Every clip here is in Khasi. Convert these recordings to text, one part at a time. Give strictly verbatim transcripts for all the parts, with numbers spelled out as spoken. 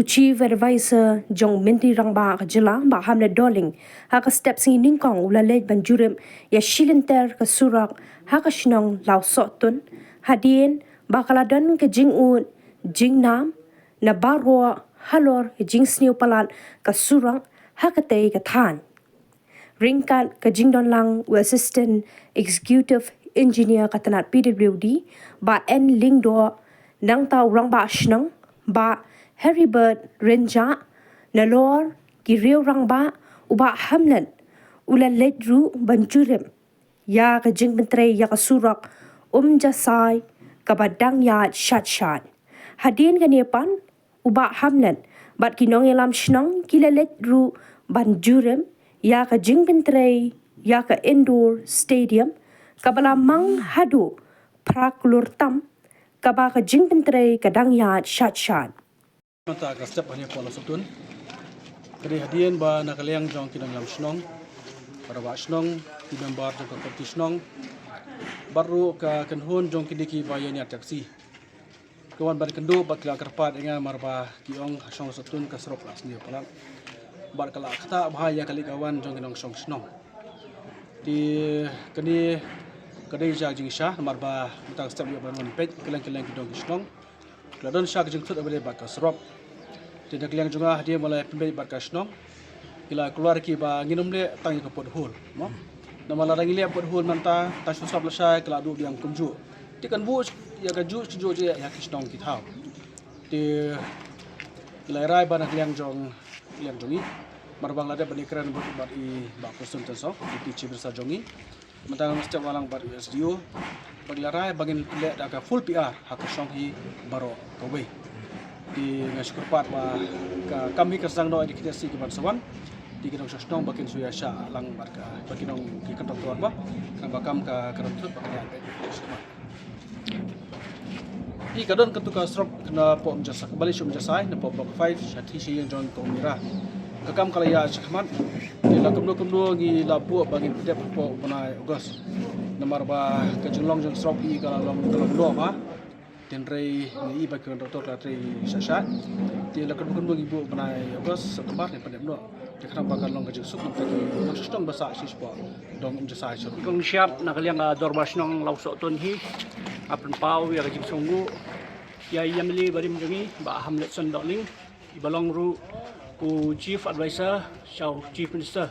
U Chief Advisor jong u Myntri Rangbah ka jylla, Bah Hamlet Dohling, ha ka step sngi nyngkong u la leit ban jurip ïa shilynter ka surok ha ka shnong Lawsohtun, hadien ba ka la don ka jingud jingnam na baroh halor ka jingsniew palat ka surok ha katei ka thaiñ. Ryngkat ka jingdonlang u Assistant Executive Engineer ka tnat P W D, Bah N Lyngdoh, nangta u Rangbah Shnong, Bah Heribert Rynjah, nalor ki riew rangbah, u Bah Hamlet u la leit ruh ban jurip ïa ka jingpyntrei ïa ka surok Umjasai kaba dang ïaid shat shat. Hadien kane pat, u Bah Hamlet bad ki nongïalam shnong ki la leit ruh ban jurip ïa ka jingpyntrei ïa ka indoor stadium kaba la mang haduh phra klur tam, kaba ka jingpyntrei ka dang ïaid shat shat. Mynta ka step hangne hapoh Lawsohtun, ka dei hadien ba na ka liang jong ki nongïalam shnong, para rangbah shnong, ki member jong ka komiti shnong, bad ruh ka kynhun jong kine kiba ïainïaid taxi, ka wan ban kynduh bad ki la kyrpad ïa nga namar ba ki ong ha shnong Lawsohtun ka surok la sniew palat bad ka la ktah bha ïa ka leit ka wan jong ki nongshong shnong. Te kane ka dei ka jingshisha namar ba mynta ka step ïoh ban wan peit kylleng kylleng ki dong ki shnong, ki la don shisha ka jingthut kaba dei bad ka surok. Te na ka liang jong nga hadien ba la pynbeit bad ka shnong, ki la kular ki ba ngin ym leh tang ïa ka pothole, mo. Namar lada ngi leh pothole mynta, tang shu sap lashai ka la duh biang kumjuh. Te kan buh ïa kajuh kajuh jait ïa ki shnong ki thaw. Te ngi la rai ba na ka liang jong, liang jong ngi, namar ba ngi la dep ban ïakren bad i Bah Constantine Tynsong, Deputy Chief Minister jong ngi, mynta nga step lang bad u S D O, ba ngi la rai ba ngin leh da ka full P R ha ka shnong hi baroh kawei. Te nga shu kyrpad ba ka kam hi kan sdang noh ïa ki khyndai sngi kiban sa wan. Te ki nongshong shnong ba kin shu ïa shah lang bad ka, bad ki nong, ki contractor ba, khnang ba ka kam ka, kan ym thut bad kan ïaid beit. Te ka don katu ka surok napoh Umjasai, kaba leit sha Umjasai napoh Block five, sha thied sha ïing jong ka Umira. Ka kam ka la ïaid shakhmat. Te la kumno kumno ngi la buh ba ngin pyndep hapoh u bnai August, namar ba ka jinglong jong surok hi ka la long, ka long doh bha. Te hynrei ngi i ba ki contractor ka la trei sha sha. Te la kumno kumno ngi buh u bnai August, September ngin pyndep noh. Te khnang ba kan long ka jingsuk na ka bynta ki nongshong shnong ba sah shisha shapoh dong Umjasai sha. Kong Shyiap, na ka liang ka dorbar shnong Lawsohtun hi, nga pynpaw ïa ka jingsngewnguh ïa i M L A barim jong ngi, Bah Hamletson Dohling, i ba long ruh u Chief Advisor sha u Chief Minister,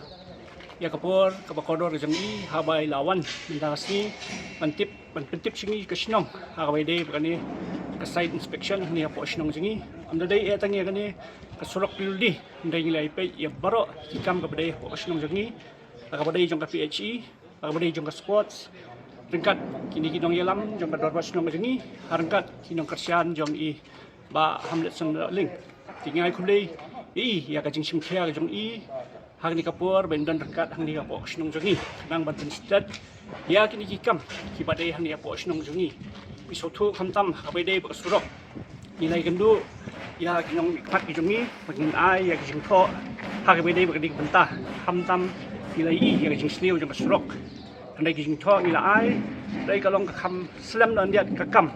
ïa ka por kaba kordor ka jong i haba i la wan mynta ka sngi ban tip, ban pyntip sha ngi ka shnong ha kaba ïadei bad kane ka site inspection hangne hapoh shnong jong ngi. Ym da dei eh tang ïa kane ka surok P W D, hynrei ngi la ïa peit ïa baroh ki kam kaba dei hapoh ka shnong jong ngi, ha kaba dei jong ka P H E, ha kaba dei jong ka sports, ryngkat kine ki nongïalam jong ka dorbar shnong ka jong ngi, ha ryngkat ki nongkyrshan jong i Bah Hamletson Dohling. Te ngi ai khublei ïa i ïa ka jingshim khia ka jong i ha kane ka por ba in don ryngkat hangne hapoh shnong jong ngi, khnang ban pynsted ïa kine ki kam kiba dei hangne hapoh shnong jong ngi. Ngi sngewthuh khamtam ha kaba ïadei bad ka surok, ngi la ïakynduh ïa ki nongmihkhmat ki jong ngi ba ngin ai ïa ki jingthoh ha kaba ïadei bad kane ka bynta. Khamtam ngi la ïohi ïa ka jingsniew jong ka surok. Hynrei ki jingthoh ngi la ai, hynrei ka long ka kham slem noh hyndiat ka kam.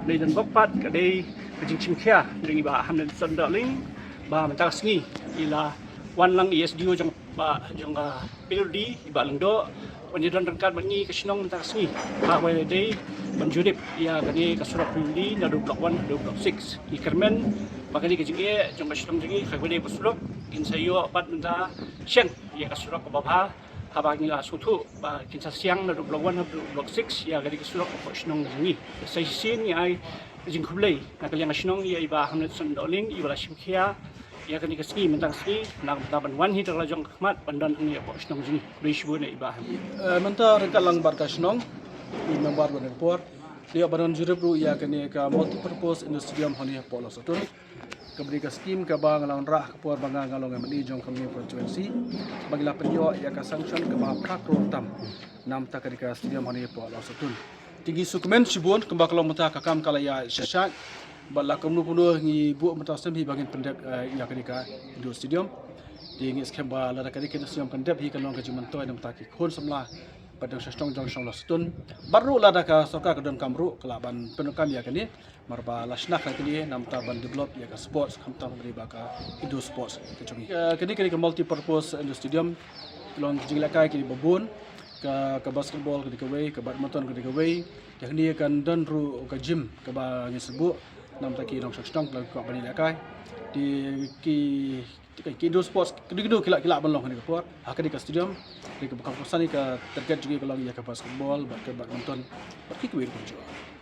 Hynrei don bok pat ka dei ka jingshim khia jong i Bah Hamletson Dohling ba mynta ka sngi i la wan lang i S D O jong ba, jong ka P W D, i Bah Lyngdoh, ban ïadon ryngkat bad ngi ka shnong mynta ka sngi ha kaba ïadei ban jurip ïa kane ka surok P W D naduh Block one haduh Block six. Ngi kyrmen ba kane ka jingeh jong ka shnong jong ngi ha kaba ïadei bad surok, kin sa ïoh pat mynta sheng ïa ka surok kaba bha, haba ngi la sngewthuh ba kin sa siang naduh Block one haduh Block six ïa kane ka surok hapoh shnong jong ngi. Sa shisien ngi ai jingkhublei na ka liang ka shnong ïa i Bah Hamletson Dohling i ba la shim khia ïa kane ka sngi mynta ka sngi, na ka bynta ban wan hi da la jong ka khmat ban don hangne hapoh shnong jong ngi. Khublei shibun ïa i Bah Hamlet. Eh, mynta ryngkat lang bad ka shnong, i member ba don por, ïa ban don jurip ruh ïa kane ka multipurpose indoor stadium hangne hapoh Lawsohtun. Kaba dei ka skim kaba nga la wanrah ka por ba nga, nga long M L A jong ka Mylliem constituency, ba ngi la pynïoh ïa ka sanction kaba phra klur tam na ka bynta kane ka stadium hangne hapoh Lawsohtun. Te ngi sngewkmen shibun kumba ka long mynta ka kam ka la ïaid sha sha, bad la kumno kumno ngi buh mynta snem hi ba ngin pyndep, eh, ïa kane ka indoor stadium. Te ngi skhem ba lada kane ka indoor stadium kan dep hi kan long ka jingmyntoi na ka bynta ki khun samla Bad dang sha shnong jong shnong la Stun. Bad ruh lada ka sorkar ka donkam ruh ka lah ban pyndonkam ïa kane. Namar ba la shna kane namar ban develop ïa ka sports khamtam kane ba ka indoor sports ka jong ngi. Ka, kane kane ka multi purpose indoor stadium. Ka long ka jinglehkai kane ba bun. Ka, ka basketball kane kawei, ka badminton kane kawei. Ïa kane kan don ruh ka gym kaba ngi sngewbha. Namar ki nongshong shnong la kwah ban ïalehkai. Te ki, ki, ki indoor sports kine kine ki lah, ki lah ban long ha kane ka por. Ha kane ka stadium. Te kaba ka por sani ka target jong ngi ka long ïa ka basketball bad ka badminton bad ki kawei ruh kumjuh.